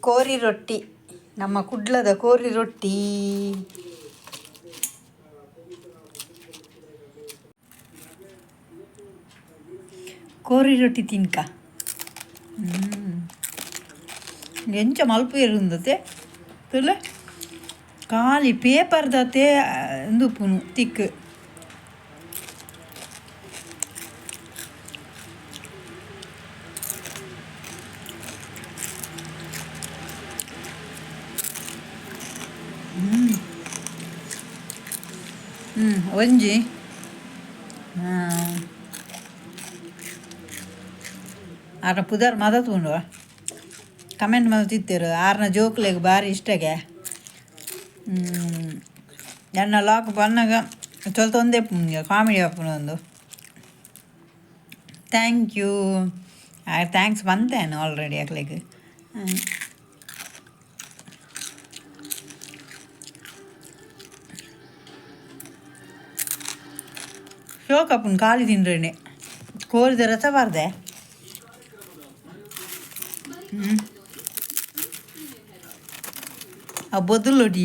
ಕೋರಿ ರೊಟ್ಟಿ, ನಮ್ಮ ಕುಡ್ಲದ ಕೋರಿ ರೊಟ್ಟಿ. ಕೋರಿ ರೊಟ್ಟಿ ತಿನ್ಕ. ಎಂಚ ಮಲ್ಪುವೆರ್ ಉಂದತೆ ತುಲೆ. ಖಾಲಿ ಪೇಪರ್ ದತೆ ಉಂದು ಉಪ್ಪುನು ತಿಕ್ಕ್. ಒಂಜಿ ಆರ್ನ ಪುದರ್ ಮದ ತೂಂಡು ಕಮೆಂಟ್ ಮಲ್ತಿತ್ತೆರ್. ಆರ್ನ ಜೋಕ್ಲೆಗ್ ಬಾರಿ ಇಷ್ಟಗೆ. ಎನ್ನ ಲಾಕ್ ಬನ್ನಗ ಚೊಲ್ತೊಂದೇ ಕಾಮಿಡಿ ಆಪುಂಡು ಒಂದು. Thank you, thanks ಬಂತೇನು ಆಲ್ರೆಡಿ ಅಕ್ಲೆಗ್. ಶೋಕಪ್ಪುನ ಖಾಲಿ ತಿಂಡ್ರೇನೆ. ಕೋರಿದ ರಸ ಬಾರ್ದೆ. ಹ್ಞೂ ಆ ಬೊದಲೊಡಿ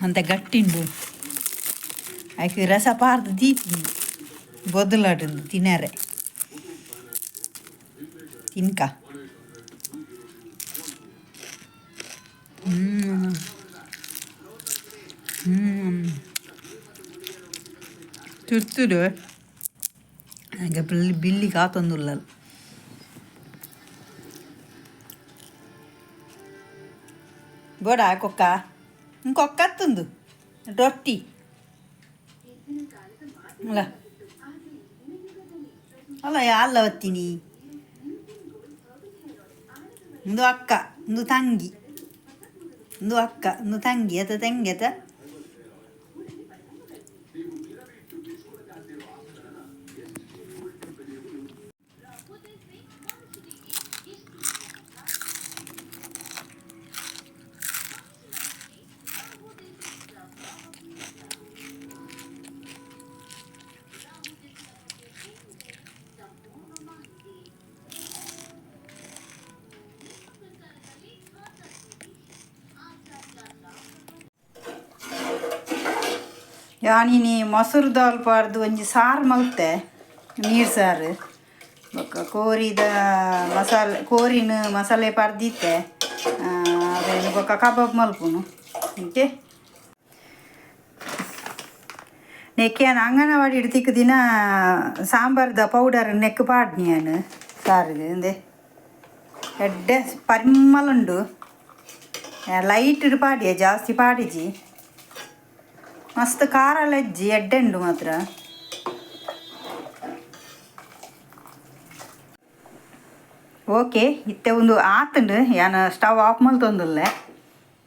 ಅಂತ ಗಟ್ಟಿಂಡು ಐಕ್ ರಸ ಪಾರ್ದು ದೀತೀನಿ ಬೊದಲಾಟುಂದು ತಿನರೆ. ತಿನ್ಕ. ಹ್ಞೂ ಹ್ಞೂ ತುರ್ತುಡು ಅಂಗೆ ಬಿಲ್ಲಿ ಬಿಲ್ಲಿ ಕಾತೊಂದುಲ್ಲಲ್. ಬೋಡ ಕೊಕ್ಕ ಕೊಕ್ಕತ್ತುಂದು ರೊಟ್ಟಿ ಅಲ್ಲ ಅಲ್ಲ ಅಲ್ಲ ಒತ್ತೀನಿ. ಒಂದು ಅಕ್ಕ, ಒಂದು ತಂಗಿ, ಒಂದು ಅಕ್ಕ, ಒಂದು ತಂಗಿ ಅತ ತಂಗಿ ಅತ. ಯಾನಿನಿ ಮೊಸರು ದಾಲ್ ಪಾಡ್ದು ಒಂಜಿ ಸಾರು ಮಲ್ತೆ, ನೀರು ಸಾರು. ಬೊಕ್ಕ ಕೋರಿದ ಮಸಾಲೆ, ಕೋರಿನ ಮಸಾಲೆ ಪಾಡ್ದಿತ್ತೆ. ಅವೇನು ಬೊಕ್ಕ ಕಬಾಬ್ ಮಲ್ಪುನು. ಓಕೆ, ನೆಕ್ಕೆ ಯಾನ್ ಅಂಗನವಾಡಿ ತಿಕ್ಕು ದಿನ ಸಾಂಬಾರ್ದ ಪೌಡರ್ ನೆಕ್ ಪಾಡ್ನಿ ಯಾನ್ ಸಾರಿಗೆ. ಇಂದೆ ಎಡ್ಡೆ ಪರಿಮಳ ಉಂಡು. ಲೈಟ್ ಪಾಡಿಯೆ, ಜಾಸ್ತಿ ಪಾಡಿಜಿ. ಮಸ್ತ್ ಖಾರ ಲಜ್ಜಿ, ಎಡ್ಡೆ ಉಂಡು ಮಾತ್ರ. ಓಕೆ, ಇತ್ತೆ ಒಂದು ಆತುಂಡು. ಯಾನ್ ಸ್ಟವ್ ಆಫ್ ಮಲ್ತೊಂದುಲ್ಲೆ.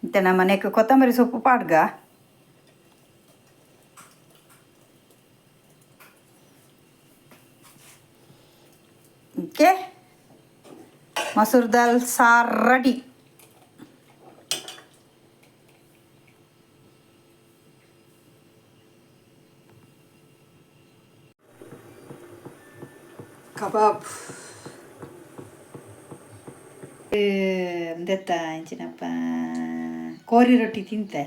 ಇತ್ತೆ ನಮ್ಮ ನೆಕ್ ಕೊತ್ತಂಬರಿ ಸೊಪ್ಪು ಪಾಡ್ಗ. ಓಕೆ, ಮಸೂರ್ ದಾಲ್ ಸಾರು ರೆಡಿ. ಕಬಾಬ್ ಉಂದೆತ್ತ ಇಂಚಿನಪ್ಪ ಕೋರಿ ರೊಟ್ಟಿ ತಿಂತೆ.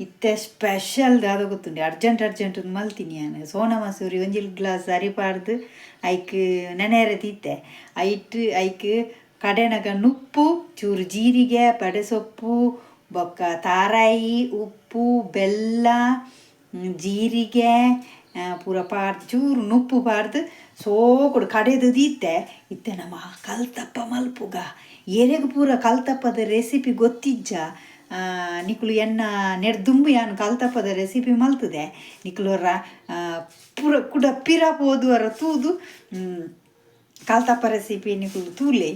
ಇತ್ತೆ ಸ್ಪೆಷಲ್ ದಾದ ಗೊತ್ತುಂಡು? ಅರ್ಜೆಂಟ್ ಅರ್ಜೆಂಟ್ ಮಲ್ತೀನಿ ಯಾನ್. ಸೋನಾ ಮಸೂರಿ ಒಂಜಿ ಗ್ಲಾಸ್ ಅರಿ ಪಾಡ್ದು ಐಕ್ ನೆನೆಯರೆ ತಿತ್ತೆ. ಐಟ್ ಐಕ್ ಕಡೆನಗ ನುಪ್ಪು, ಚೂರು ಜೀರಿಗೆ, ಬಡೆಸೊಪ್ಪು, ಬೊಕ್ಕ ತಾರಾಯಿ, ಉಪ್ಪು, ಬೆಲ್ಲ, ಜೀರಿಗೆ ಪೂರ ಪಾಡ್ದು, ಚೂರು ನುಪ್ಪು ಪಾಡ್ದು ಸೋಕುಡು ಕಡೆದು ದೀತೆ. ಇತ್ತೆ ನಮ್ಮ ಕಲ್ತಪ್ಪ ಮಲ್ಪುಗ. ಏರೆಗ್ ಪೂರ ಕಲ್ತಪ್ಪದ ರೆಸಿಪಿ ಗೊತ್ತಿಜ್ಜ, ನಿಕುಲು ಎನ್ನ ನೆಡ್ದುಂಬು ಯಾನ್ ಕಲ್ತಪ್ಪದ ರೆಸಿಪಿ ಮಲ್ತದೆ. ನಿಕುಲು ಪೂರ ಕುಡ ಪಿರ ಪೋದುವರ ತೂದು ಕಲ್ತಪ್ಪ ರೆಸಿಪಿ ನಿಕುಲು ತೂಲೆ.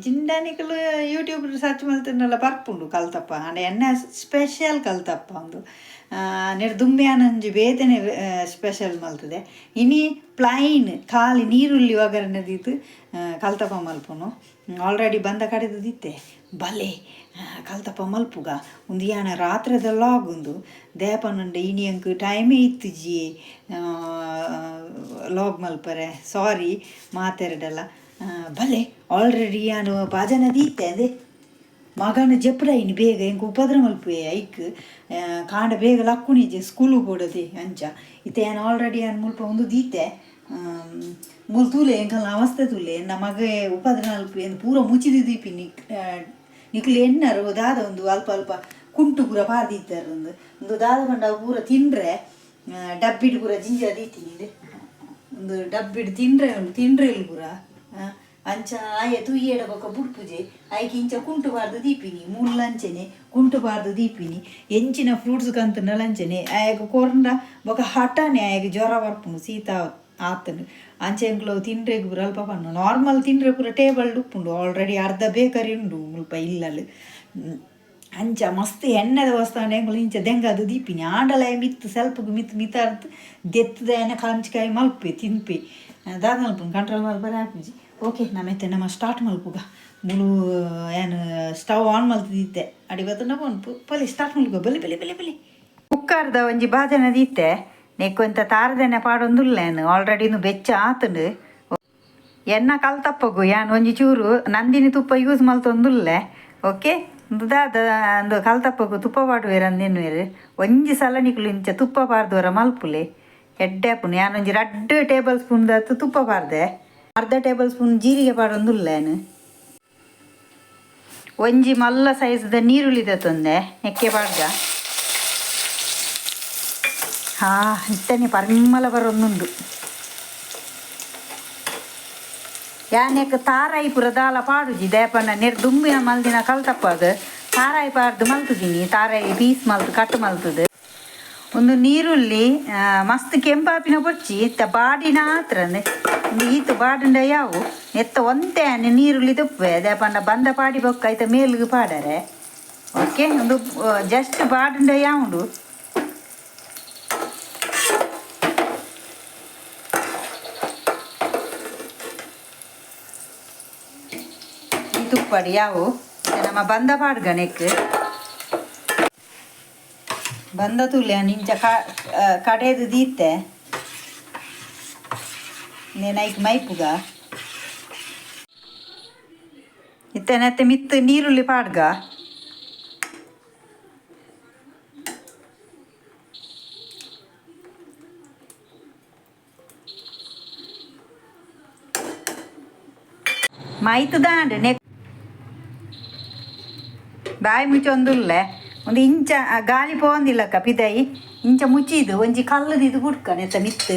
ಜಿಂಡ ನಿಕುಲು ಯೂಟ್ಯೂಬ್ ಸರ್ಚ್ ಮಲ್ತಂಡಲ ಬರ್ಪುಂಡು ಕಲ್ತಪ್ಪ. ಆಂಡ ಎನ್ನ ಸ್ಪೆಷಲ್ ಕಲ್ತಪ್ಪ ಉಂದು. ನೆಡ್ ದುಂಬೆ ಒಂಜಿ ಬೇತೆನೆ ಸ್ಪೆಷಲ್ ಮಲ್ತದೆ. ಇನಿ ಪ್ಲೈನ್ ಖಾಲಿ ನೀರುಳ್ಳಿ ಒಗ್ಗರಣೆ ದೀದ್ ಕಲ್ತಪ್ಪ ಮಲ್ಪುನು. ಆಲ್ರೆಡಿ ಬಂದ ಕಡೆದು ದಿತ್ತೆ. ಬಲೆ ಕಲ್ತಪ್ಪ ಮಲ್ಪುಗ. ಉಂದು ಯಾನ ರಾತ್ರೆದ ಲಾಗ್ ಉಂದು. ದೇಪನಂಡ ಇನಿ ಅಂಕ್ ಟೈಮೇ ಇತ್ತುಜಿ ಲಾಗ್ ಮಲ್ಪರೆ, ಸಾರಿ ಮಾತೆರಡಲ್ಲ. ಬಲೆ ಆಲ್ರೆಡಿ ಯಾನು ಬಾಜನ ದೀತೆ ಅದೇ. ಮಗನ ಜೆಪ್ಪುಡಾಯಿನಿ ಬೇಗ ಎಂಕ್ ಉಪದ್ರ ಮಲ್ಪುವೆ ಐಕ್ ಕಾಂಡ ಬೇಗ ಲಕ್ಕುನಿಜೆ ಸ್ಕೂಲು ಪೋಡದೆ ಅಂಚ ಇತ್ತೆ ಯಾನ್ ಆಲ್ರೆಡಿ ಯಾನ್ ಮುಲ್ಪ ಉಂದು ದೀತೆ ಮೂಲು ತೂಲೆ ಎಂಕಲ್ನ ಅವಸ್ಥೆ ತೂಲೆ ಎನ್ನ ಮಗೆ ಉಪದ್ರ ಮಲ್ಪುವೆ ಪೂರ ಮುಚ್ಚಿದು ದೀಪಿನಿ ನಿಕುಲು ಎನ್ನರು ದಾದ ಒಂದು ಅಲ್ಪ ಅಲ್ಪ ಕುಂಟು ಪೂರ ಪಾರ್ದಿತ್ತಾರೆ ಒಂದು ಒಂದು ದಾದ ಪಂಡ ಅವು ಪೂರ ತಿಂಡ್ರೆ ಡಬ್ಬಿಡ್ ಪೂರ ಜಿಂಜ ದೀತೀನಿ ಒಂದು ಡಬ್ಬಿಡ್ ತಿಂಡ್ರೆ ಉಂಡು ತಿಂಡ್ರೆ ಇಲ್ಲಿ ಪೂರ ಅಂಚ ಆಯೆ ತೂಯೇಡ ಬೊಕ್ಕ ಬುಡ್ಪುಜೆ ಐಕ್ ಇಂಚ ಕುಂಟು ಪಾರ್ದು ದೀಪಿನಿ ಮುಲ್ಲಂಚೆನೆ ಕುಂಟು ಪಾರ್ದು ದೀಪಿನಿ ಎಂಚಿನ ಫ್ರೂಟ್ಸ್ ಕಂತುಂಡಲ ಅಂಚೆನೆ ಆಯಗ್ ಕೊರ್ಂಡ ಬೊಕ್ಕ ಹಠಾನೆ ಆಯಗ್ ಜ್ವರ ಬರ್ಪುಂಡು ಶೀತ ಆತುಂಡು ಅಂಚ ಎಂಕ್ಲು ತಿಂಡ್ರೆಗ್ ಪೂರ ಅಲ್ಪ ಪಣ್ಣು ನಾರ್ಮಲ್ ತಿಂಡ್ರೆ ಪೂರ ಟೇಬಲ್ ಉಪ್ಪುಂಡು ಆಲ್ರೆಡಿ ಅರ್ಧ ಬೇಕರಿ ಉಂಡು ಮುಲ್ಪ ಇಲ್ಲಲ್ ಅಂಚ ಮಸ್ತ್ ಎಣ್ಣೆದ ವಸ್ತಾಂಡ ಎಂಕುಲು ಇಂಚ ದೆಂಗಾದ್ ದೀಪಿನಿ ಆಂಡಲ ಮಿತ್ತ್ ಸೆಲ್ಪಗ್ ಮಿತ್ತ್ ಮಿತಾರ್ದ್ ದೆತ್ತುದ ಎನ್ನ ಕಲಂಚಿಕಾಯಿ ಮಲ್ಪೆ ತಿನ್ಪೆ ದಾದ ಮಲ್ಪುನು ಕಂಟ್ರೋಲ್ ಮಲ್ಪರೆ ಆಪುಜಿ. ಓಕೆ ನಮ ಇತ್ತೆ ನಮ ಸ್ಟಾರ್ಟ್ ಮಲ್ಪುಗ ಮುಲು ಯಾನ್ ಸ್ಟವ್ ಆನ್ ಮಲ್ತಿದ್ದೆ ಅಡಿ ಬತ್ತುಂಡ ಪೋನು ಪೊಲಿ ಸ್ಟಾರ್ಟ್ ಮಲ್ಪುಗ ಬಲಿ ಬಲಿ ಬಲಿ ಬಲಿ ಕುಕ್ಕರ್ದ ಒಂಜಿ ಬಾಜನ ದೀತೆ ನೆಕ್ಕೊಂತ ತಾರದೆನೆ ಪಾಡೊಂದುಲ್ಲ ಯಾನ್ ಆಲ್ರೆಡಿ ಇಂದು ಬೆಚ್ಚ ಆತುಂಡು ಎನ್ನ ಕಲ್ತಪ್ಪಗು ಯಾನ್ ಒಂಜಿ ಚೂರು ನಂದಿನಿ ತುಪ್ಪ ಯೂಸ್ ಮಲ್ತೊಂದುಲ್ಲೆ. ಓಕೆ ಉಂದು ದಾದ ಅಂದು ಕಲ್ತಪ್ಪಗು ತುಪ್ಪ ಪಾಡುವೆರ್ ಅಂದೆನ್ನುವೆರ್ ಒಂಜಿ ಸಲ ನಿಕುಲು ಇಂಚ ತುಪ್ಪ ಪಾಡ್ದವರ ಮಲ್ಪುಲೆ ಎಡ್ಡೆ ಆಪುಂಡು ಯಾನ್ ಒಂಜಿ ರಡ್ಡ್ ಟೇಬಲ್ ಸ್ಪೂನ್ ದಾತ್ ತುಪ್ಪ ಪಾಡ್ದೆ ಅರ್ಧ ಟೇಬಲ್ ಸ್ಪೂನ್ ಜೀರಿಗೆ ಪಾಡೊಂದುಲ್ಲೆ ಯಾನ್ ಒಂಜಿ ಮಲ್ಲ ಸೈಜ್ದ ನೀರುಳ್ಳಿ ದೆತ್ತೊಂದೆ ನೆಕ್ಕೆ ಪಾಡ್ಗ ಹಾ ಇತ್ತನೆ ಪರಿಮಳ ಬರೊಂದುಂಡು ಯಾನೆಕ್ ತಾರಾಯಿ ಪೂರ ದಾಲ ಪಾಡುಜಿ ದಾಯೆಪಂಡ ನೆರ್ ದುಂಬು ಯಾನ್ ಮಲ್ದಿನ ಕಲ್ತಪ್ಪಗ್ ತಾರಾಯಿ ಪಾಡ್ದ್ ಮಲ್ತುದಿನಿ ತಾರಾಯಿ ಪೀಸ್ ಮಲ್ತ್ ಕಟ್ ಮಲ್ತುದು ಉಂದು ನೀರುಳ್ಳಿ ಮಸ್ತ್ ಕೆಂಪಾಪಿನ ಬೊರ್ಚಿ ಇತ್ತ ಬಾಡಿನ ಆತ್ರ ಉಂದು ಈತ್ ಬಾಡುಂಡ ಯಾವು ನೆತ್ತ ಒಂತೆ ಆನೆ ನೀರುಳ್ಳಿ ತುಪ್ಪೆ ದಾಯೆಪಂಡ ಬಂದ ಪಾಡಿ ಬೊಕ್ಕ ಐತ ಮೇಲ್ಗ್ ಪಾಡರೆ. ಓಕೆ ಉಂದು ಜಸ್ಟ್ ಬಾಡುಂಡ ಯಾವುಂಡು ಈ ತುಪ್ಪಡಿ ಯಾವು ನಮ್ಮ ಬಂದ ಪಾಡ್ಗ ನೆಕ್ ಬಂದ ತೂಲೆ ಇಂಚ ಕಡೆದು ದೀತೆ ನೇನ್ ಐಕ್ ಮೈಪುಗ ಇತ್ತೆ ನೆತ್ತೆ ಮಿತ್ತ್ ನೀರುಳ್ಳಿ ಪಾಡ್ಗ ಮೈತ್ ದಾಂಡ್ ನೆಕ್ ಬಾಯಿ ಮುಚ್ಚೊಂದುಲ್ಲೆ ಒಂದು ಇಂಚ ಗಾಳಿ ಪೋವಂದಿಲ್ಲಕ್ಕ ಪಿದಯಿ ಇಂಚ ಮುಚ್ಚಿದು ಒಂಜಿ ಕಲ್ಲುದಿದು ಬುಡ್ಕ ನೆತ್ತ ಮಿತ್ತ್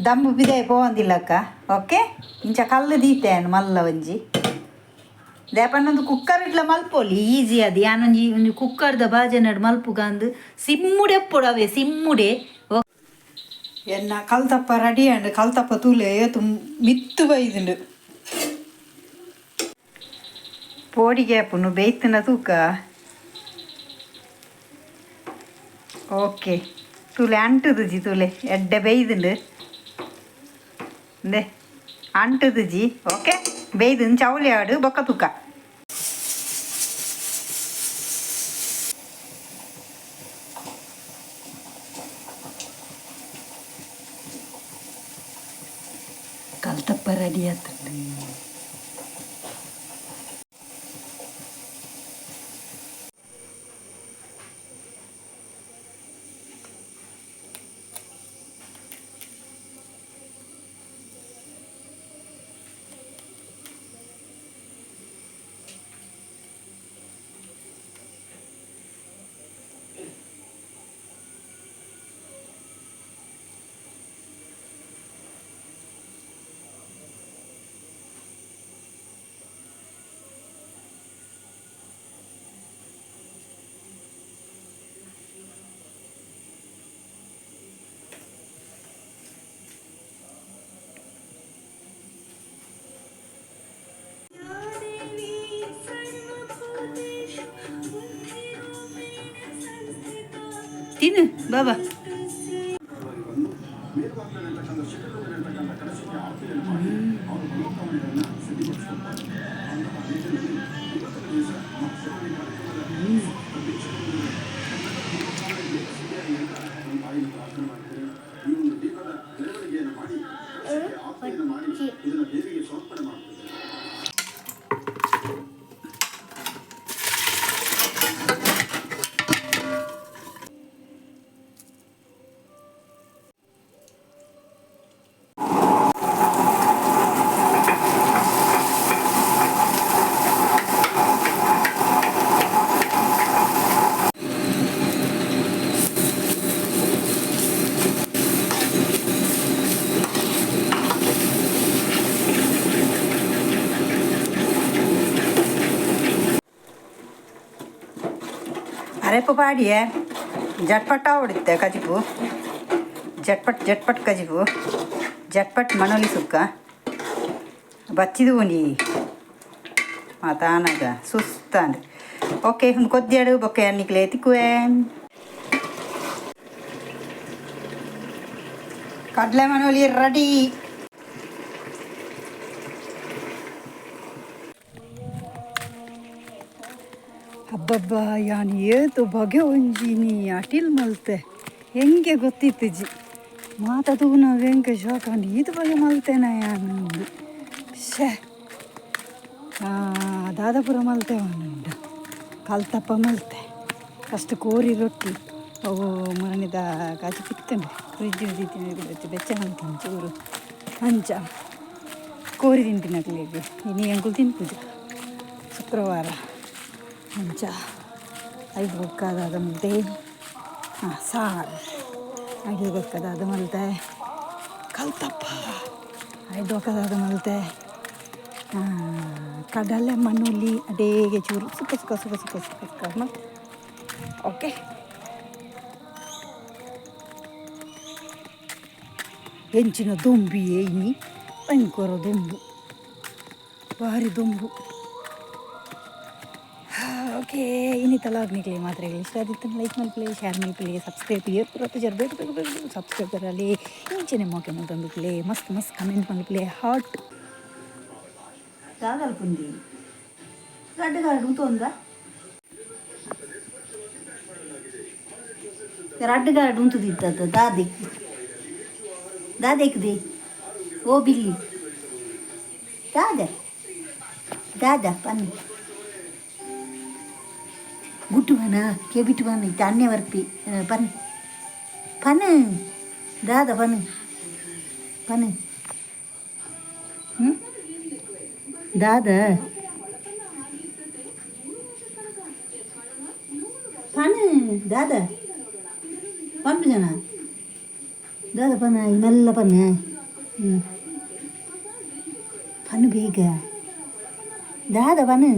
ದಂಬು ಪಿದಯಿ ಪೋವಂದಿಲ್ಲಕ್ಕ. ಓಕೆ ಇಂಚ ಕಲ್ಲು ದೀತೆ ಮಲ್ಲ ಒಂಜಿ ದಾಯೆಪಂಡ ಕುಕ್ಕರ್ ಇಡ್ಲ ಮಲ್ಪೊಲಿ ಈಜಿ ಅದು ಯಾನೊಂಜಿ ಒಂಜಿ ಕುಕ್ಕರ್ದ ಬಾಜನಡ್ ಮಲ್ಪುಗ ಅಂದ್ ಸಿಮ್ಮುಡೆ ಎಪ್ಪೊಡು ಅವೇ ಸಿಮ್ಮುಡೆ. ಎನ್ನ ಕಲ್ತಪ್ಪ ರೆಡಿ ಆಂಡ್ ಕಲ್ತಪ್ಪ ತೂಲೆ ಏತ್ ಮಿತ್ತ್ ಬೈದುಂಡು ಪೋಡಿಗೆ ಆಪುಂಡು ಬೇಯ್ತುಂಡ ತೂಕ. ಓಕೆ ತೂಲೆ ಅಂಟುದುಜಿ ತೂಲೆ ಎಡ್ಡೆ ಬೇಯ್ದುಂಡು ಇಂದೆ ಅಂಟುದುಜಿ. ಓಕೆ ಬೇಯ್ದು ಚೌಲಿ ಆಡು ಬೊಕ್ಕ ತೂಕ. ಕಲ್ತಪ್ಪ ರೆಡಿ ಆತುಂಡು. ತಿನ್ನು ಬಾಬಾ. ಅರೆಪು ಪಾಡಿಯೆ ಜಟ್ಪಟ್ಟ ಹೊಡಿತ್ತೆ ಕಜಿಪು. ಜಟ್ಪಟ್ ಜಟ್ಪಟ್ ಕಜಿಪು, ಜಟ್ಪಟ್ ಮನೋಲಿ ಸುಕ್ಕ ಬಚ್ಚಿದು ಒಂಜಿ ಮಾತಾನಗ ಸುಸ್ತಾಂಡ್. ಓಕೆ, ಒಂದು ಕೊದ್ದಿಯಾಡು ಬೊಕ್ಕೆ ಅನ್ನಿಕ್ಲೆ ತಿಕ್ಕುವೆ. ಕಡಲೆ ಮನೋಲಿ ರೆಡಿ. ಹಬ್ಬಬ್ಬ, ಯಾನ್ ಏತು ಬಗೆ ಒಂಜಿನಿ ಅಟಿಲ್ ಮಲ್ತೆ ಹೆಂಗೆ ಗೊತ್ತಿತ್ತಿಜಿ. ಮಾತ ತೂನ ಎಂಕೆ ಶಾಕ್ ಆಂಡ್, ಈತ್ ಬಗೆ ಮಲ್ತೆನ ಯಾನ್. ಶೇ, ದಾದಪುರ ಮಲ್ತೆ ಉಂಡು. ಕಲ್ತಪ್ಪ ಮಲ್ತೆ. ಫಸ್ಟ್ ಕೋರಿ ರೊಟ್ಟಿ. ಅವು ಮರಣಿದ ಕಾಚಿ ಪಿತ್ತಂಡು ಫ್ರಿಜ್ ದೀತಿನ ಬೆಚ್ಚ ಮಲ್ತೀನಿ ಚೂರು. ಅಂಚ ಕೋರಿ ತಿಂತಿನಕ್ಲೆಗ್ ಇನಿ ಎಂಕುಲು ತಿನ್ಪುಜ ಶುಕ್ರವಾರ. ಅಂಚ ಐದು ಬೊಕ್ಕ ದಾದ ಮಲ್ತೆ? ಹಾಂ, ಸಾರು. ಐದು ಬೊಕ್ಕ ದಾದ ಮಲ್ತೆ? ಕಲ್ತಪ್ಪ. ಐದು ಬೊಕ್ಕ ದಾದ ಮಲ್ತೆ? ಕಡಲೆ ಮಣ್ಣುಲಿ ಅಡೇಗೆ ಚೂರು ಸುಕ್ಕ ಸುಕ್ಕ ಸುಕ್ಕ ಸುಕ್ಕ ಸುಕ್ಕ ಸುಕ್ಕ ಮಲ್ತೆ. ಓಕೆ, ಎಂಚಿನ ದೊಂಬಿ ಇನಿ, ಭಯಂಕರ ದೊಂಬು, ಭಾರಿ ದೊಂಬು. ಓಕೆ, ಇನ್ನಿತ್ತ ಲಾಗ್ ನಿಕ್ಲೆ ಮಾತ್ರ ಇಷ್ಟ ಆದಿತ್ತು ಲೈಕ್ ಮಲ್ಪಲೆ, ಶೇರ್ ಮಲ್ಪಲೆ, ಸಬ್ಸ್ಕ್ರೈಬ್ ಏರ್ಪುರ ಜರ ಬೇಗ ಬೇಗ ಬೇಗ ಸಬ್ಸ್ಕ್ರೈಬ್ ಬರಲಿ. ಇಂಚನೆ ಮೋಕೆ ಮಲ್ತೊಂದುಪ್ಲೆ, ಮಸ್ತ್ ಮಸ್ತ್ ಕಮೆಂಟ್ ಮಲ್ಪಲೆ. ಹಾರ್ಟ್ ದಾದಲ್ಪುಂದಿ ಗಡ್ಡ ಗಾಡು ಉಂತೊಂದ ರಡ್ಡು ಗಾಡು ಉಂತುದಿತ್ತದ. ದಾದೆಕ್ ದಾದೆಕ್ದೆ ಓ ಬಿಲ್ಲಿ ದಾದ ದಾದ ಪನ್ನಿ ಗುಟ್ಟುವನ ಕೆಬಿಟುವನ ಇತ್ತ ಅನ್ಯ ವರ್ಪಿ ಪನ್ ಪನ್ ದಾದ ಪನ್ ಪನ್ ಹ್ಞೂ ದಾದ ಪನ್ ದಾದ ಪನ್ಪು ಜನ ದಾದ ಪನ ಮೆಲ್ಲ ಪನ್ನ. ಹ್ಞೂ, ಪನ್ನು ಬೇಗ ದಾದ ಪನ್ನು.